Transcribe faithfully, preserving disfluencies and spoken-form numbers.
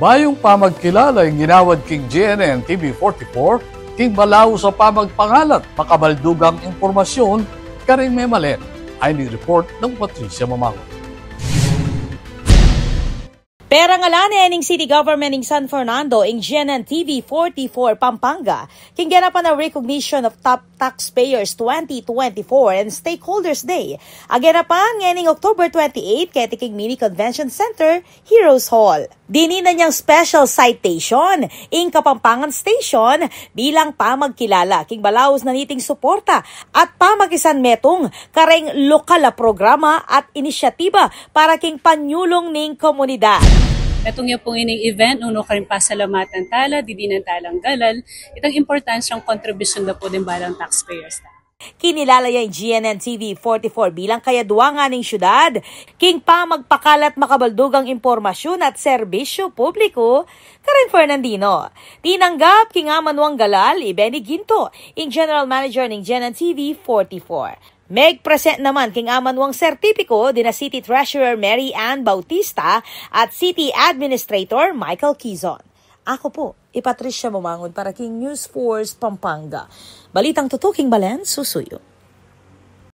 Mayung pamagkilala ing ginawad king G N N T V forty-four king balaus a pamagpangalat makabaldugang impormasyun karing memalen. Ini ing report nang Patricia Mamango. Pera ngala ne ning City Government ning San Fernando ing G N N T V forty-four Pampanga king ganapan a Recognition of Top Taxpayers twenty twenty-four and Stakeholders Day a ganapan ngening October twenty-eight keti king Mini Convention Center, Heroes Hall. Dininan yang special citation ing Kapampangan Station bilang pamagkilala king balaus na niting suporta at pamakisanmetung kareng lokal a programa at inisyatiba para king panyulung ning komunidad. Metung ya pung ining event, nung nukarin pasalamatan tala, didinan talang galal itang importansyang kontribusyun da pu ding balang taxpayers ta. Kinilala ya ing G N N T V forty-four bilang kayadwa ngan ning syudad king pamagpakalat makabaldugang impormasyun at serbisyu publiku kareng Fernandino. Tinanggap king amanuang galal i Benny Ginto, ing General Manager ning G N N T V forty-four. Megpresent naman king amanuang sertipiko dina City Treasurer Mary Ann Bautista at City Administrator Michael Quizon. Aku pu i Patricia Mamangun para king News Force Pampanga. Balitang tutuking balen, susuyu.